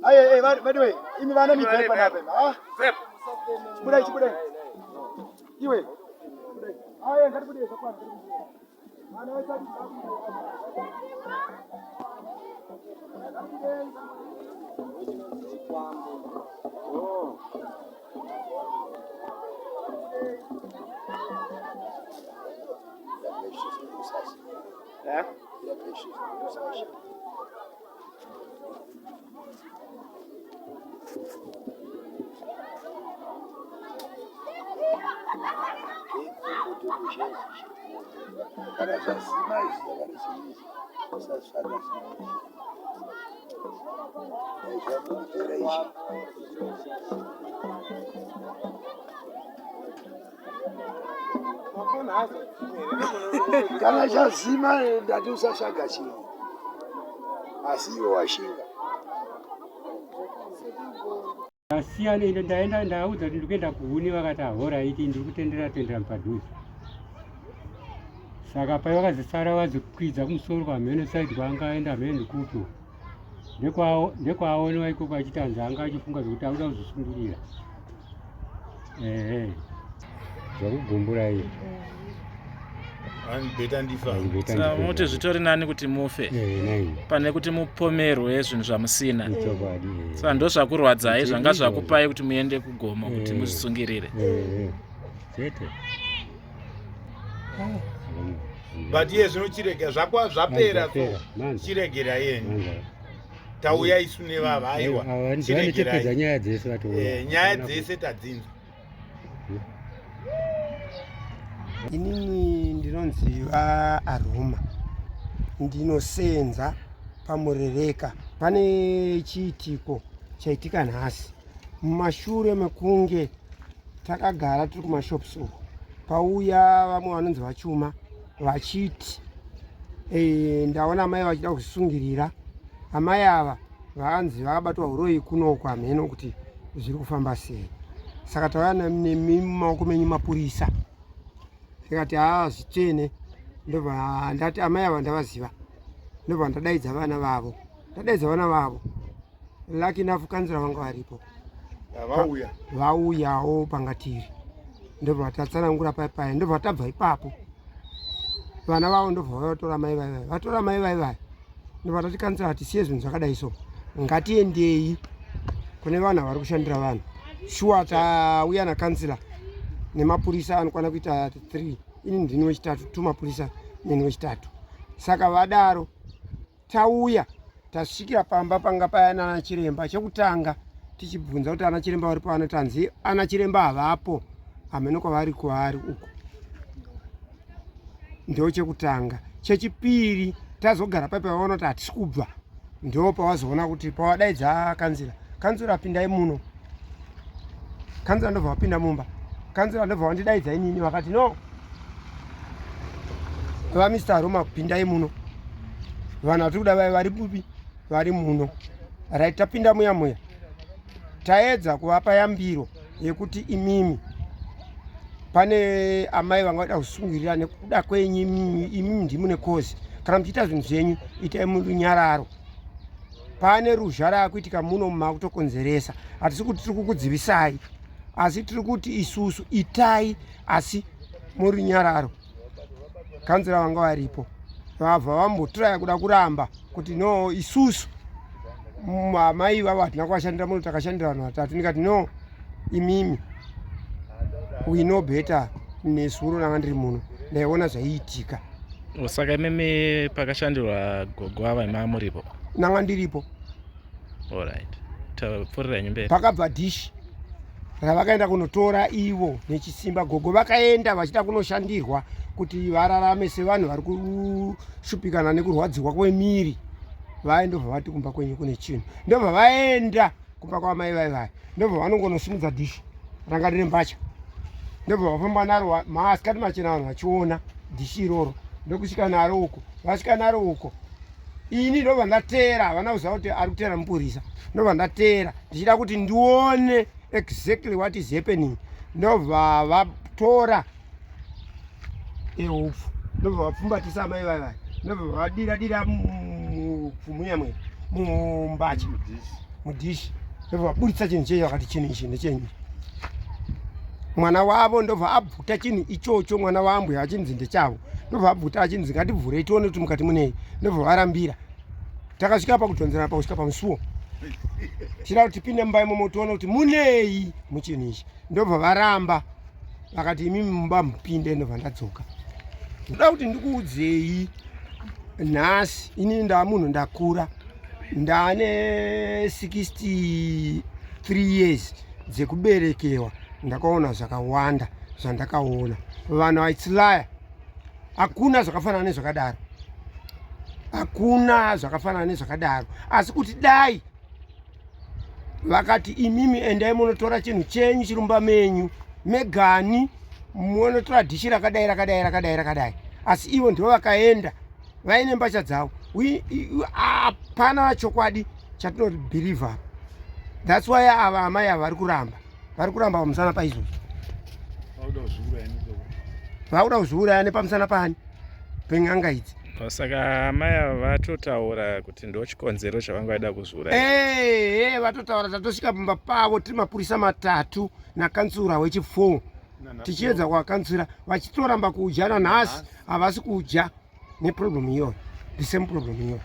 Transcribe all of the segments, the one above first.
Aye, vadiwe, imi vana mibvai panapa. Ah. Chibudai, chibudai. Iwe. Aye, ngatibude zvakwana. Vana vachadi. Oh. Eh? Kana zvasima izvi zvakare zvimwe usazvitsvaga zvimwe zvamukupera izvi. Kana chazima ndati usasvaga chimwe asi iwe washinga. Asiyana ine ndaenda ndaudza kuti ndikuenda kuhuni vakati ahoraiti ndiri kutendera tendera mupadhuze. Saka pai vakazosara vazokwidza kumusoro kwamheno side kwaanga aenda hameno ndikupi ndekwaawonwa ikoko achiti anzi anga achifunga zvekuti akuda kuzvisungirira. Ehe. Zvakugumbura iyo. Beta ndifa. Saka muti zvitori nani kuti mufe Eh, pane kuti mupomerwe zvinhu zvamusina. Chokwadi. eh. Saka ndozvakurwadzai Kuti zvanga izvozvo. zvakupai kuti muende kugomo kuti Eh. muzvisungirire. Eh, eh. Chete. But iye zvino chirega zvakwa zvapera so Zvapera, manza. chiregera yenyu. Manza. Tauya isu nevava aiwa. Ava vanotopedza Chiregerai. nyaya dzese vatouya. Eh, nyaya dzese tadzinzwa. Inini ndinonzi VaAroma, ndinosenza paMurereka. Pane chiitiko chaitika nhasi mumashure mekunge takagara tiri kumashops uko, pauya vamwe vanonzi VaChuma vachiti e, ndaona amai vachida kuzvisungirira. Amai ava vanzi vakabatwa uroyi kunoku, hamheno kuti zviri kufamba sei. Saka tauya nemi mumaoko menyu mapurisa. Tikati haa zvitsvene. Ndobva ndati amai ava ndavaziva, ndobva ndadaidza vana vavo, ndadaidza vana vavo. Lucky enough kanzura vanga varipo, Vauya. Vauyawo panga tiri, ndobva tatsanangura pai pai, ndobva tabva ipapo. Vana vavo ndobva vatora mai vai vai, vatora mai vai vai, ndobva tati kanzura tisiye zvinhu zvakadai so, ngatiendei kune vanhu vari kushandira vanhu. Shuwa tauya nakanzura nemapurisa anokwana kuita 3, ini ndini wechitatu, tu mapurisa neni wechitatu. Saka vadaro tauya tasvikira pamba panga payana ana chiremba. Chekutanga tichibvunza kuti ana chiremba vari pano, tanzi ana chiremba havapo, hameno kwavari, kwaari uko. Ndo chekutanga. Chechipiri tazogara pai pavaona kuti hatisi kubva, ndo pavazoona kuti pavadaidza kanzira, kanzura pindai muno. Kanzura ndobva vapinda mumba, kanzura ndobva vandidaidza inini, vakati no, vaMr Roma pindai muno, vanhu vatiri kuda vai vari bubi vari muno. Right, tapinda muya muya, taedza kuvapa yambiro yekuti imimi pane amai vanga vada kusungirira nekuda kwenyu, imimi imimi ndimune kozi, kana muchiita zvinhu zvenyu itai murunyararo. Pane ruzha raakuitika muno makutokonzeresa, hatisi kuti tiri kukudzivisai, asi tiri kuti isusu itai asi murunyararo. Kanzura vanga varipo vabva vambotiraya kuda kuramba kuti no, isusu amai vavo hatina kuvashandira muno, takashandira vanhu vatatu. Ndikati no, imimi we know better, nezuro ranga ndiri muno ndaiona zvaiitika. Saka imimi pakashandirwa gogo ava ima muripo? Nanga ndiripo. Alright. Tapfuurira henyu mberi. Pakabva dhishi ravakaenda kunotora ivo nechisimba, gogo vakaenda vachida kunoshandirwa kuti vararame sevanhu vari kushupikana nekurwadziwa kwemiri. Vaendobva vati kumba kwenyu kune chinhu, ndobva vaenda kumba kwamai vai vai, ndobva vanongonosimudza dhishi ranga rine mbatya, ndobva vafamba naro masikati machena vanhu vachiona dhishi iroro, ndokusvika naro uko. Vasvika naro uko, ini ndobva ndateera, havana kuziva kuti ari kuteera mupurisa. Ndobva ndateera ndichida kuti ndione exactly what is happening. Ndobva vatora eupfu, ndobva vapfumbatisa amai vai vai, ndobva vadira dira mupfu muya muya mumbatya. mudhishi ndobva vaburitsa chinhu cheyo vakati chinhu ichi ndechenyu mwana wavo ndobva abvuta chinhu ichocho mwana waambuya achinzi ndechavo ndobva abvuta achinzi ngativhurei tione kuti mukati munei ndobva varambira takasvika pakudhonzerana pakusvika pamusuwo tichida kuti tipinde mumba imomo tione kuti munei muchinhu ichi ndobva varamba vakati imimi mumba mupinde ndobva ndadzoka ndoda kuti ndikuudzei nhasi inini ndaa munhu ndakura ndane 63 years dzekuberekewa ndakaona zvakawanda zvandakaona vanhu vaitsilaya hakuna zvakafanana nezvakadaro hakuna zvakafanana nezvakadaro asi kuti dai vakati imimi endai munotora chinhu chenyu chirumba menyu megani munotora dhishi rakadai rakadai rakadai rakadai asi ivo ndivo vakaenda vaine mbatya dzavo hapana chokwadi chatinobhilivha apa thats why ava amai ava vari kuramba vari kuramba pamusana paizvozvo vakuda kuzviuraya nepamusana pani pen'anga idzi saka amai ava vatotaura kuti ndochikonzero chavanga vaida kuzviuraya ee vatotaura tatosvika pamba pavo tiri mapurisa matatu nakanzura wechi4 tichiedza kuvakanzura vachitoramba kudya nanhasi havasi kudya neproblem iyoyo the same problem iyoyo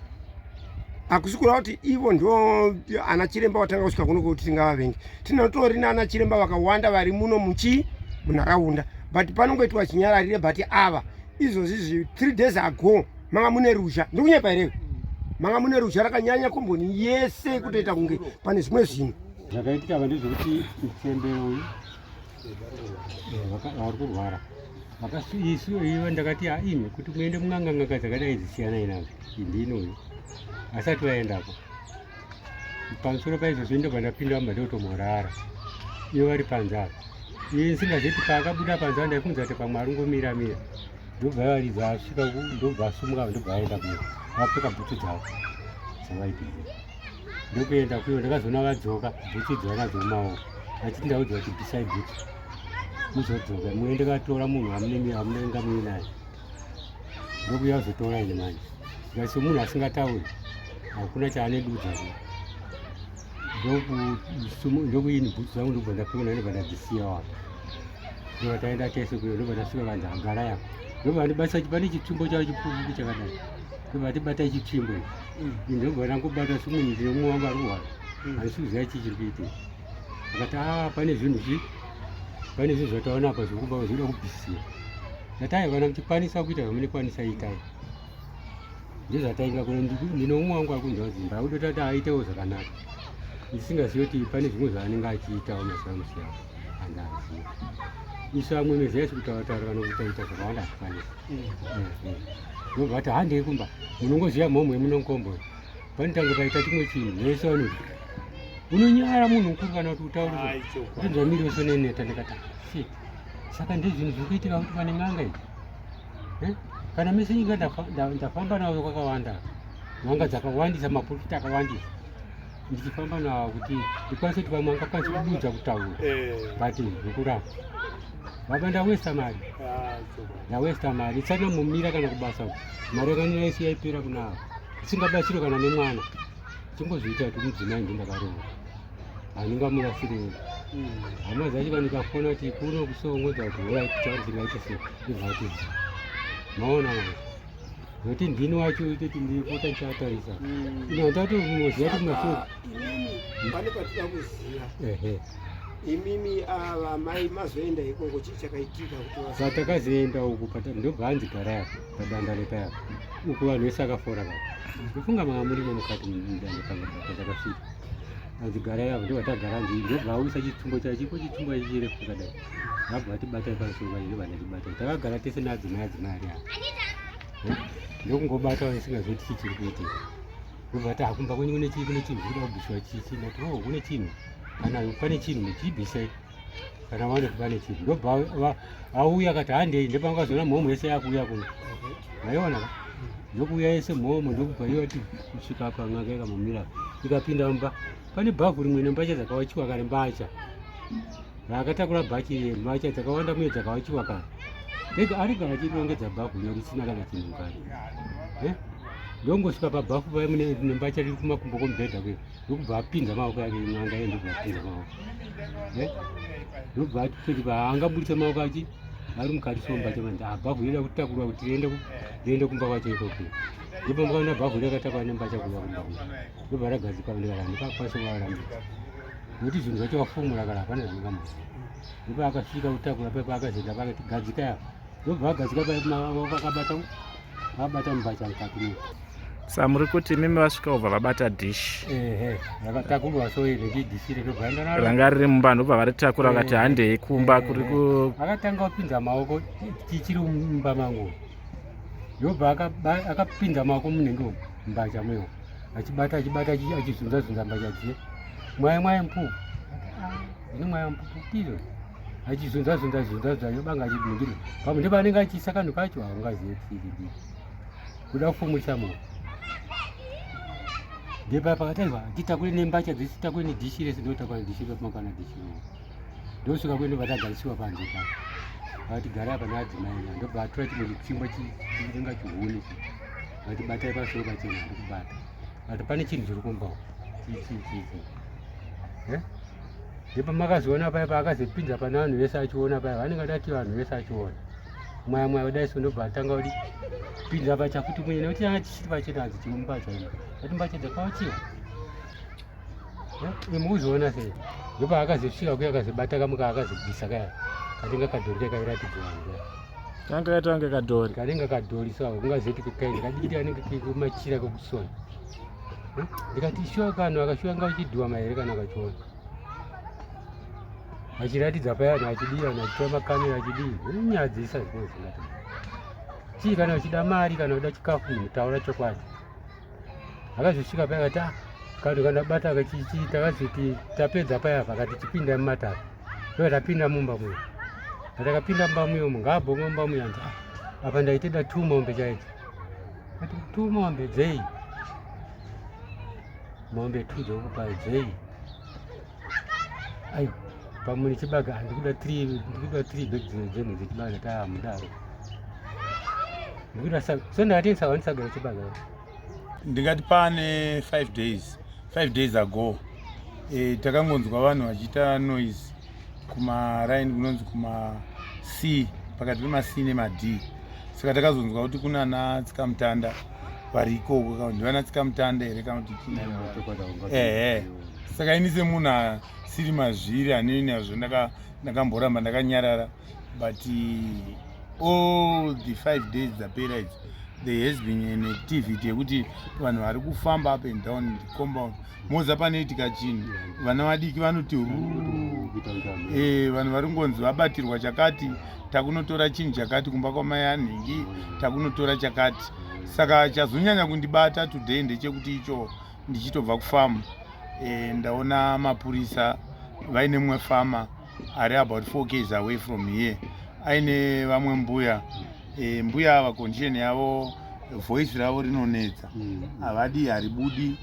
hakusi kureva kuti ivo ndo ana chiremba vatanga kusvika kuno kuti tingavavengi tinotori naana chiremba vakawanda vari muno muchi munharaunda but panongoitwa chinyararire but ava izvozvi zvi 3 days ago manga mune ruzha ndikunyepa here manga mune ruzha rakanyanya komboni yese kutoita kunge pane zvimwe zvinhu zvakaitika ava ndezvekuti muchembere uyu eh, vari kurwara isu ivo ndakati aimi kuti muende mun'anga n'anga dzakadai dzisiyanai nazvo indini uyu asati vaendako pamusoro paizvozvo ndobva ndapinda mumba ndotomorara ivo vari panze apa iye ndisingazeti paakabuda panze ndaifunza kuti pamwe arungomira mira ndobva varidza asvika ndobva asumuka ndobva aenda kuyo vapfeka bhutsu dzavo dzavaipinda ndokuenda kuyo ndakazoona vadzoka bhutsu idzo vanadzo mumaoko vachiti ndaudzwa kuti bvisai bhutsu muzodzoka muende katora munhu amunenge muinaye ndokuya kuzotora ini manje ndikati semunhu asingatauri hakuna chaanedudza ndokuini bhutsu dzangu ndobva ndapfeka ndobva ndadzisiya wapa ndobva taenda tese kuyo ndobva tasvika kanzi agara yako ndobva ndibasa pane chitsvimbo chavo chipfupi chakadai ndobva tibata chitsvimbo ichi ndobva ndangobata semunhu ndine mumwe wangu ari kurwara handisi kuziva chii chiri kuitika akati a ah, pane zvinhu zvi pane zvinhu zvataona apa zvekuba zvinoda kubvisiwa ndati aiwa kana muchikwanisa kuita zvamunokwanisa itai ndozvatainga kuno ndine umwe wangu ari kunzwa zimba akutoita kuti aitewo zvakanaka ndisingazivi kuti pane zvimwe zvaanenge achiitawo mazuva musiyana andaziva isu amwe meziva isi kutaura taura kana kutaita zvakawanda hatikwanisi ndobva ati handei kumba munongoziva mhomho yemunonkombo panotange paita chimwe chinhu vese vanoti unonyara munhu mukuru kana kuti utaure kutonzwa miri wese uneneta ndikati shit saka ndezvinhu zviri kuitika kuti pane n'anga iyi eh? kana mese nyika ndafamba nayo kwakawanda n'anga dzakawandisa maprofita akawandisa ndichifamba nawo kuti ndikwanise kuti vamwe angakwanisa kududza kutaura eh. but zvekurapa baba ndawesta mari ah, ndawesta mari isati namumira kana kubasa uku mari yakanira isi yaipera kunavo isingabatsirwe kana nemwana chingozviita kuti mudzimai ndindakaroora handingamurasirei hama dzacho kana ndikafona kuti kuno kusongodza kuti horai kutaura tingaite sei ndibva maona manje nokuti ndini wacho itoti ndipota ndichatarisa ino ndatomuziva kuti mashure pane patida kuziva ehe imimi ava mai mazoenda ikoko chii chakaitika kuti patakazoenda uku ndobva hanzi gara yako padanda repaya uku vanhu vese akafora ka ndofunga manga murimo mukati mudanda panga patakasvika hanzi gara yavo ndobva tagara hanzi ndobva auisa chitsumbo chacho chiko chitsumbo chacho chirefu kadai vabva vatibata pamusoro pacho ndobva ndachibata takagara tese naadzimai adzimai ari apa eh? ndokungobata vaisingazoti chii chiri kuitika ndobva ti akumba kwenyu kune chii kune chinhu chikuda kubviswa chichi ndati o oh, kune chinhu kana pane chinhu muchibvisei kana vaone kuti pane chinhu ndobva auya akati handei ndopanga zoona mhomho yese yakuuya kuno maiona ka ndokuuya yese mhomho ndokubva yoti kusvika apa n'anga ikamomira ikapinda mumba pane bhavhu rimwe nembatya dzakawachiwa kare mbatya vakatakura bhachi mbatya dzakawanda muye dzakawachiwa kare ndega arigara achirongedza bhavhu riyo risina kana chinhu mukati eh? Ndongosvika pabhafu paye mune nembatya riri kumakumbo kwomubhedha kuye, ndokubva apinza maoko ake n'anga iye, ndokubva apinza maoko, ndokubva atipfeki paangaburitsa maoko achi ari mukati so mbatya manje bhavhu inoda kutakurwa kuti riende kumba kwacho ikoko. Ndipo mukaona bhavhu rakatakwa nembatya kuuya kumba kuya, ndobva ragadzikwa ndikati handikakwanisa kuvarambidza nokuti zvinhu zvacho wafumura kana hapana zvandingamuzi. Ndipo akasvika kutakura paye paakazoenda pakati gadzika yapa, ndobva agadzika paye maoko akabata akabata mbatya mukati mo. Sa muri kuti imimi vasvika kubva vabata dhishi? Ehe, rakatakurwa so iri ndidhishi ndobva enda naro. Ranga riri mumba, ndobva varitakura vakati handei kumba kuri ku Akatanga kupinza maoko tichiri mumba mangu, ndobva akapinza maoko munenge umu mbatya muyo, achibata achibata achizunza zunza mbatya dziye, mwaya mwaya mpupu ine mwaya mpupu piro, achizunza zunza zunza zunza banga achidungire pamwe ndipo anenge achiisa kanhu kacho, haungazive chiri ndii kuda kufumurisa munhu. Ndipo pakati aiwa titakure nembatya dzese, titakure nedhishi rese, ndotakura nedhishi pemakana dhishi roo, ndosvika kuende vatagariswa panze pa vakati gara apa naadzimai, ndobva atora chimwe chitsvimbo chinenge chihuni, vati batai pasoro pachena, ndokubata, vati pane chinhu chiri kumba uku chichichichi. Ndipo makazoona paya paakazopinza pane vanhu vese achiona paya vanenge dati vanhu vese achiona mwaya mwaya kudai so, ndobva atanga kuti pinza pachafuti mwenye nekuti anga chisiri pachena, hanzi chiri mumbatya ino, ati mbatya dzakawachiwa mukuzoona sei. Ndopa akazosvika kuya akazobata kamuka akazobvisa kaya kanenge kadhori kaya kairatidza vanhu kaya. Kanga kaita kunge kadhori. Kanenge kadhori so ungaziva kuti kaini kadikiti kanenge kumachira kekusona. Ndikati shuwa kanhu akashuwa nga uchidhuwa here kana kachiona achiratidza paya vanhu achidii, vanhu achitora makamera achidii, unyadzisa zvimwe zvingati chii. Kana uchida mari kana uda chikafu, munhu taura chokwadi. Akazosvika paya akati ah, kanhu kandabata kachichi, takazoti tapedza paya pakati chipinda mumatare, ndo tapinda mumba muyo. Atakapinda mumba muyo ngaabhonga mumba muyo, anzi ah, apa ndaiteda two mombe chaidzo. Ati two mombe dzei? Mombe two dzokupai dzei? Aiwa, pamwe nechibaga handikuda three, ndikuda three bag dzenhu dzechibaga taamudaro, ndikuda so ndakati ndisawanisa chibaga. Ndingati pane 5 days, 5 days ago, takangonzwa vanhu vachiita noise kumaraini kunonzi kuma C, pakati pema C nema D. Saka takazonzwa kuti kuna na tsikamutanda vari ikoko, kana ndivana tsikamutanda here kana kuti chii. Ehe, saka ini semunhu asiri mazviri hanei nazvo, ndakamboramba ndakanyarara, but all the 5 days dzapera idzi there has been an activity yekuti vanhu vari kufamba up and down the compound. Moza panoitika chinhu, vana vadiki vanoti ruu, vanhu vari kungonzi vabatirwa chakati, takunotora chinhu chakati kumba kwamai anhingi, takunotora chakati. Saka chazonyanya kundibata today ndechekuti icho ndichitobva kufamu, ndaona mapurisa vaine mumwe farmer ari about 4 ks away from here, aine vamwe mbuya. Mbuya ava condition yavo, voice ravo rinonetsa, havadi haribudi.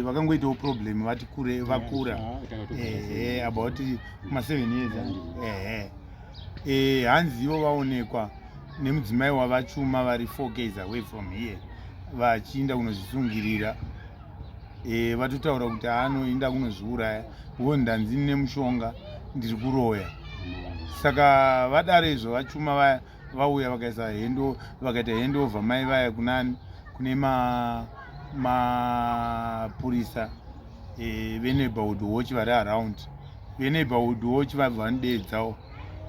Vakangoitawo problem vati kure vakura, about kuma7 years. Ehe, hanzi ivo vaonekwa nemudzimai wavachuma vari 4 ks away from here vachiinda kunozvisungirira. Vatotaura kuti anoinda kunozviuraya because ndanzi nemushonga ndiri kuroya. Saka vadaro izvo, vachuma vaya vauya vakaisa hendo, vakaita handover mai vaya kunani, kune mapurisa veneighborhood watch vari around. Veneighborhood watch vabva vanidedzawo,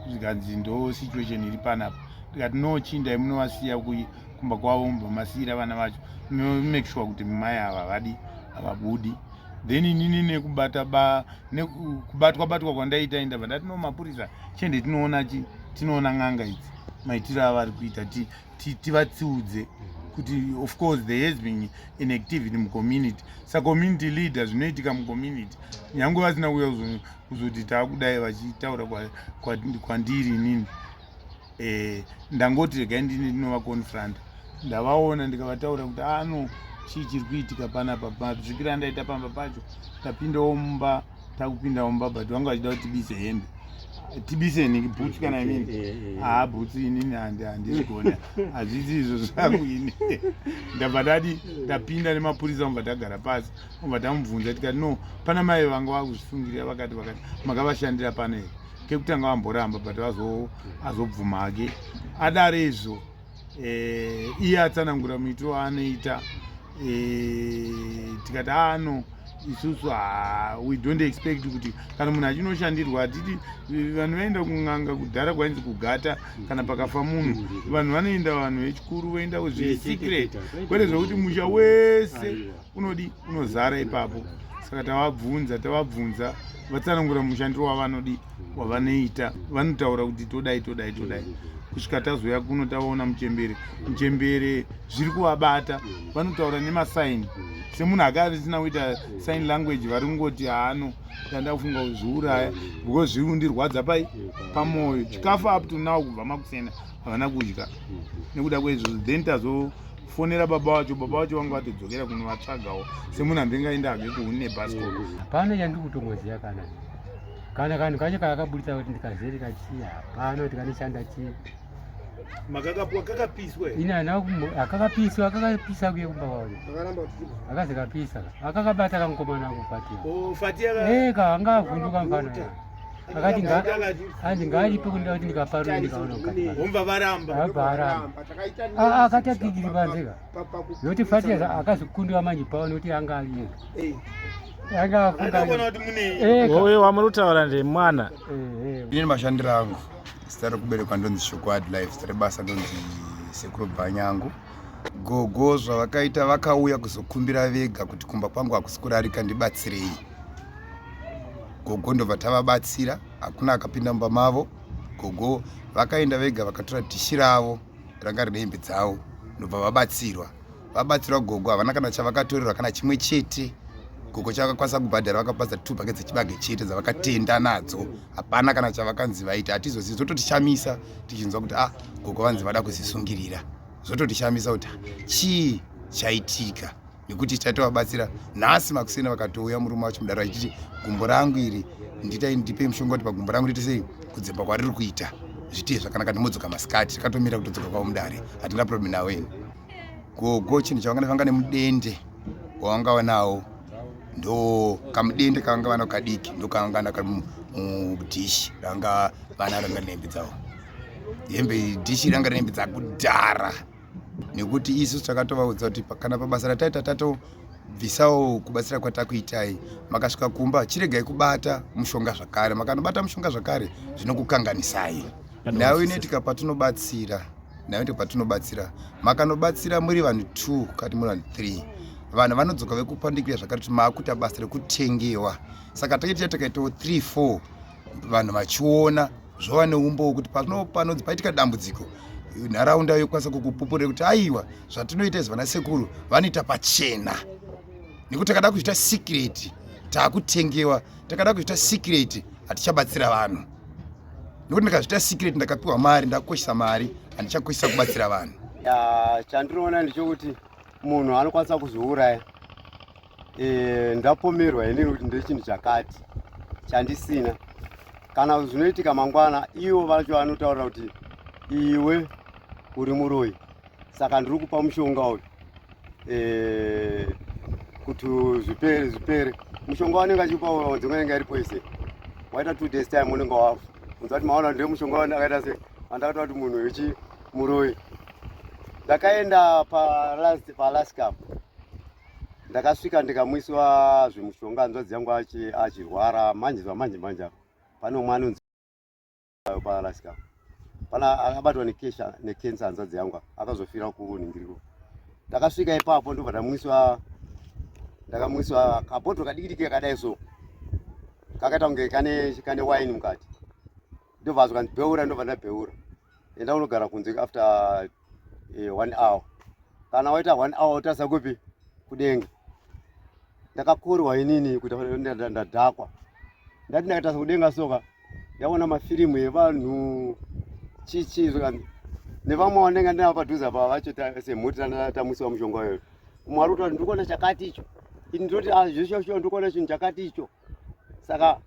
zvikanzi ndo situation iri panapa. Ndikati no, chiindai munovasiya kumba kwavo, mubva masiyira vana vacho, make sure kuti mai ava vadi havabudi. Then inini nekubata ba nekubatwa batwa kwandaita, indabva ndati no, mapurisa chiende tinoona chi tinoona n'anga idzi maitiro avari kuita, tivatsiudze kuti of course there has been an activity mucommunity. Sacommunity leader, zvinoitika mucommunity, nyange vasina kuuya kuzoti taakudai vachitaura kwandiri inini, ndangoti regai ndini ndinovaconfronta. Ndavaona ndikavataura kuti ano chii chiri kuitika panapa. Masvikiro andaita pamba pacho, tapindawo mumba, takupinda mumba, but vanga vachida kuti tibise hembe. Tibise niki bhutsu kana imini. Eh, eh. Haa bhutsu inini handizvigona. Hazvisi izvo zvangu ini. Ndabva ndadi ndapinda nemapurisa obva tagara pasi. Obva tamubvunza tikati no pana mai vanga vakuzvisungirira vakati vakati makavashandira pano here. Kekutanga vamboramba but vazo azobvuma hake. Adaro izvo eh, iye atsanangura muitiro waanoita eh, tikati ano isusu we don't expect kuti kana munhu achinoshandirwa hatiti vanhu vaenda kun'anga kudhara kwainzi kugata kana pakafa munhu vanhu vanoenda vanhu vechikuru voenda kuzviri secret kwete zvekuti musha wese unodi unozara ipapo saka tavabvunza tavabvunza vatsanangura mushandiro wavanodi wavanoita vanotaura kuti todai todai todai kusvika tazouya kuno tavaona muchembere muchembere zviri kuvabata vanotaura nemasaini semunhu akarisina kuita sign language vari kungoti haano ndanda kufunga kuzviuraya because zviri kundirwadza pai pamwoyo chikafu up to now kubva makusena havana kudya nekuda kweizvozvo then tazofonera baba vacho baba vacho vanga vatodzokera kunovatsvagawo semunhu ambingaenda hake kuune basco Hapana chandiri kutongoziva kana kana kanhu kacho kaakaburitsa kuti ndikazere kachii hapana kuti kanoshanda chii makakapuwa kakapiswa ini hana akakapiswa akakapisa kuye kumba kwavo akazi kapisa akakabata kamukomana wangu Fatia oh, Fatia eka anga avhunduka mufana akati hanzi ngaaripe kunoda kuti ndikaparure ndikaona mukati vomva varamba abva aramba akati apigiri panze ka nokuti Fatia akazokundiwa manje pao nokuti anga ari ega anga afunga kuti munei Uyo wamuri kutaura ndemwana. Inini mashandiro angu zita rekuberekwa ndonzi Shokwadi Life, zita rebasa ndonzi Sekuru Bvanyangu. Gogo zvavakaita vakauya kuzokumbira vega kuti kumba kwangu hakusi kurarika ndibatsirei. Gogo ndobva tavabatsira, hakuna akapinda mumba mavo. Gogo vakaenda vega vakatora dhishi ravo ranga rine hembe dzavo ndobva vabatsirwa. Vabatsirwa gogo havana kana chavakatorerwa kana chimwe chete. Gogo chavakakwanisa kubhadhara vakapasa 2 buckets dzechibage chete dzavakatenda nadzo. Hapana kana chavakanzi vaita, hatizozivi. Zvototishamisa tichinzwa kuti ah gogo vanzi vada kuzvisungirira. Zvototishamisa kuti chii chaitika nekuti chatovabatsira nhasi makuseni vakatouya murume wacho mudaro achiti gumbo rangu iri nditai ndipe mushonga kuti pagumbo rangu riite sei kudzimba kwariri kuita zviite zvakanaka ndimodzoka masikati takatomira kutodzoka kwavo mudare hatina problem nawo ini gogo chinhu chavanga vanga nemudende wavanga vanawo ndo kamudende kavanga vanako kadiki ndo kavanga nako mudhishi ranga vana ranga nehembe dzavo hembe dhishi ranga rine hembe dzakudhara nekuti isu takatovaudza kuti kana pabasa rataita tatobvisawo kubatsira kwatakuitai makasvika kumba chiregai kubata mushonga zvakare makanobata mushonga zvakare zvinokukanganisai nhau inoitika patinobatsira nhau inoitika patinobatsira makanobatsira muri vanhu 2 kati muri vanhu 3 vanhu vanodzoka vekupandikira zvakare kuti maakuita basa rekutengewa saka taita takaitawo 3 4 vanhu vachiona zvova neumbowo kuti panonzi paitika dambudziko nharaunda yokwanisa kukupupurira kuti aiwa zvatinoita izvi vana sekuru vanoita pachena nekuti takada kuzviita secret taakutengewa takada kuzviita secret hatichabatsira vanhu nekuti ndikazviita secret ndakapiwa mari ndakoshesa mari handichakoshesa kubatsira vanhu. Chandinoona ndechekuti munhu anokwanisa kuzviuraya e, ndapomerwa inini kuti ndiri chinhu chakati chandisina kana zvinoitika mangwana ivo vacho vanotaura kuti iwe uri muroyi saka ndiri kupa mushonga uyu e, kuti zvipere zvipere mushonga wanenge achipa dzimwe inenge iripo ise waita 2 days time unenge wafa unza kuti maona ndiye mushonga wandakaita se andakataura kuti munhu wechi muroyi ndakaenda palast paalaska ndakasvika ndikamwiswa zvimushonga hanzvadzi yangu achirwara manje zvamanje manje apa pane umwe anonzi paalaska pana akabatwa nekesha nekensa hanzvadzi yangu akazofira kunhingiriko ndakasvika ipapo ndobva ndamwiswa ndakamwiswa kabhodhoro kadikidiki kakadai so kakaita kunge kane kane waini mukati ndobva zvikanzi bheura ndobva ndabheura enda unogara kunze after 1 hour kana waita 1 hour utarisa kupi kudenga ndakakorwa inini kuti ndadhakwa ndati ndakatarisa kudenga soka ndaona mafirimu evanhu chichi zvikanzi nevamwe vanenge ndinavo padhuze apa vacho semhuri tamusiwa mushonga uyoyo umwe ari kutaura ndiri kuona chakati icho ini ndinoti ah, zvishosho ndiri kuona chinhu chakati icho saka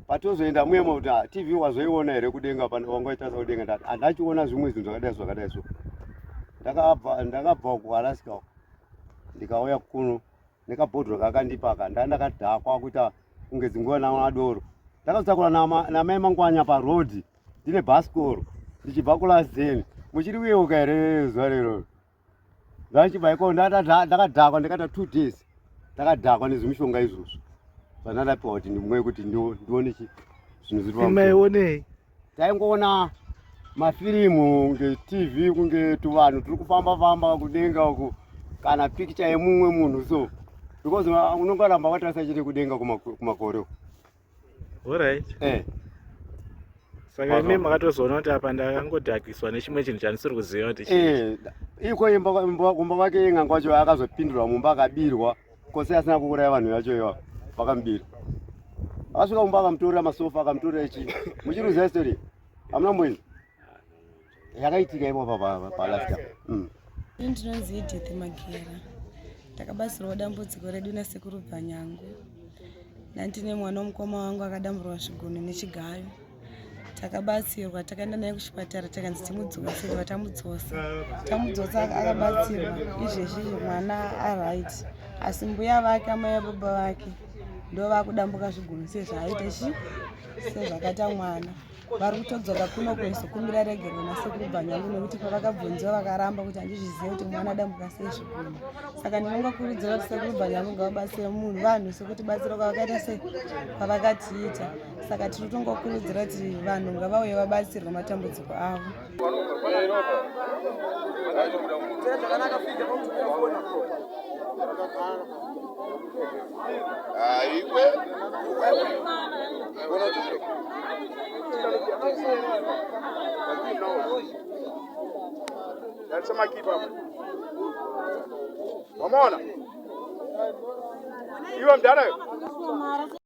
Patozoenda muye kuti ah, TV wazoiona here kudenga pana wanga waita kudenga ndati handachiona zvimwe zvinhu zvakadai zvakadai so. Ndakabva ndakabva kuAlaska ndikauya kuno nekabhodhoro kakandipa aka ndaa ndakadhakwa kuita kunge dzinguva namadoro. Ndakazotakura namai Mangwanya paroad ndine bhasikoro ndichibva kuLazeni. Muchiri kuyeuka here zuva rero? Ndachibva ikoko ndakadhakwa ndikaita 2 days ndakadhakwa nezvimishonga izvozvo zvandandapiwa kuti ndimwe kuti ndione chi zvinhu zviri maionei taingoona mafirimu kunge tv kunge tuvanhu turi kufamba famba kudenga uku kana pikicha yemumwe munhu so because unongoramba watarisa chete kudenga kumakore uku Alright. Eh. Saka imi makatozoona kuti apa ndakangodhakiswa nechimwe chinhu chandisiri kuziva kuti chii. Eh, iko imba kumba kwake ing'anga wacho akazopindurwa mumba akabirwa kose asina kuuraya vanhu vacho iwa vakamubira. Akasvika kumba akamutorera masofa akamutorera chii. Muchiri kuziva story? Hamuna mboinzwa? Yakaitika ipo pa pa last time. Ini ndinonzi Edith Magera. Ndakabatsirwawo dambudziko redu nasekuru Bvanyangu. Ndandine mwana womukoma wangu akadamburwa zvigunwe nechigayo. Takabatsirwa takaenda naye kuchipatara takanzi timudzose tobva tamudzosa. Tamudzosa akabatsirwa izvezvi izvi mwana aright. Asi mbuya vake amai vababa vake ndovakudambuka zvigunwe sezvaaita chi sezvakaita mwana. Vari kutodzoka kuno kuzokumbira regerero nasekuru Bvanyangu nekuti pavakabvunziwa vakaramba kuti handizvizive kuti mwana adambuka sei zvigunwe. Saka ndinongokurudzira kuti sekuru Bvanyangu ngavabatsire munhu vanhu sekutibatsira kwavakaita sei kwavakatiita. Saka tiri kutongokurudzira kuti vanhu ngavauye vabatsirwe matambudziko avo. Aiwe. Wamaona? Iwe mdala.